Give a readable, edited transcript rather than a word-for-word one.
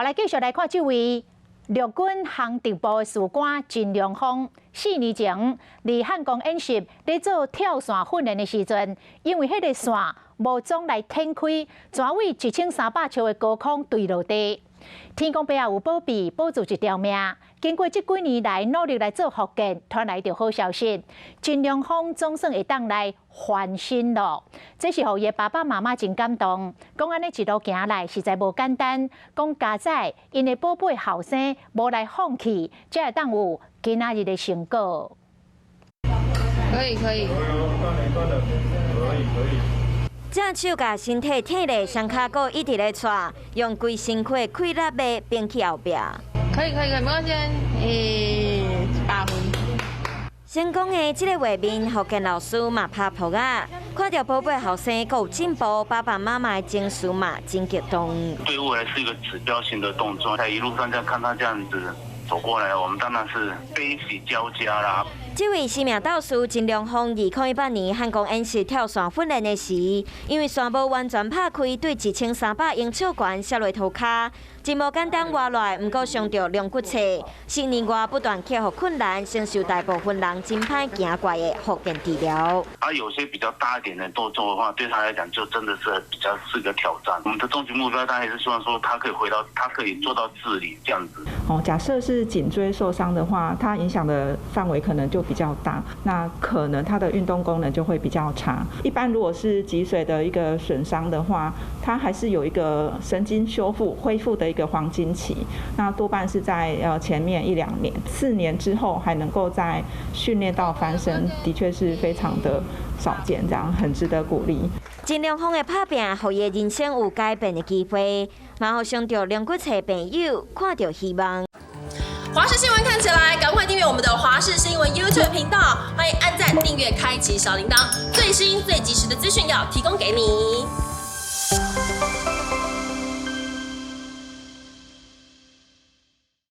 來繼續來看這位陸軍航特部的士官陳良峰，4年前佇漢光演習咧做跳傘訓練的時陣，因為彼個傘無總來展開，全位1300尺的高空墜落地。天公伯也有保庇，保住一條命。經過這幾年來努力來做復健，傳來著好消息，陳良峰總算會當來翻身囉。這是予伊的爸爸媽媽真感動，講按呢一路行來實在無簡單。講佳哉𪜶的寶貝後生無來放棄，才會當有今仔日的成果。可以可以。可以可以。正手共身體挺咧，雙跤骨一直咧掣，用規身軀的氣力欲反去後壁。可以可以可以，沒關係。8分。成功的這个畫面，復健老師嘛拍噗仔，看著寶貝後生閣有進步，爸爸媽媽的情緒嘛真激動。對未來是一個指標性的動作，在一路上這樣看他這樣子走過來，我們當然是悲喜交加啦。這位生命鬥士陳良峰，2018年漢光演習跳傘訓練的時，因為傘無完全拍開，對1300英尺懸摔落塗跤，真無簡單活落來，毋過傷著龍骨切，4年外不斷克服困難，承受大部分人真歹行過的復健治療。啊，有些比較大一點的動作的話，對他來講就真的是比較是個挑戰。我們的終極目標當然是希望說他可以回到，他可以做到自理這樣子。哦，假設是頸椎受傷的話，它影響的範圍可能就比較大，那可能他的運動功能就會比較差。一般如果是脊髓的一個損傷的話，它還是有一個神經修復恢復的一個黃金期，那多半是在前面一兩年，4年之後還能夠再訓練到翻身，的確是非常的少見，這樣很值得鼓勵。陳良峰的拍拚，予伊的人生有改變的機會，嘛予傷著龍骨切朋友看著希望。華視新聞看起來，趕快訂閱我們的華視新聞 YouTube 頻道，歡迎按讚、訂閱、開啟小鈴鐺，最新最及時的資訊要提供給你。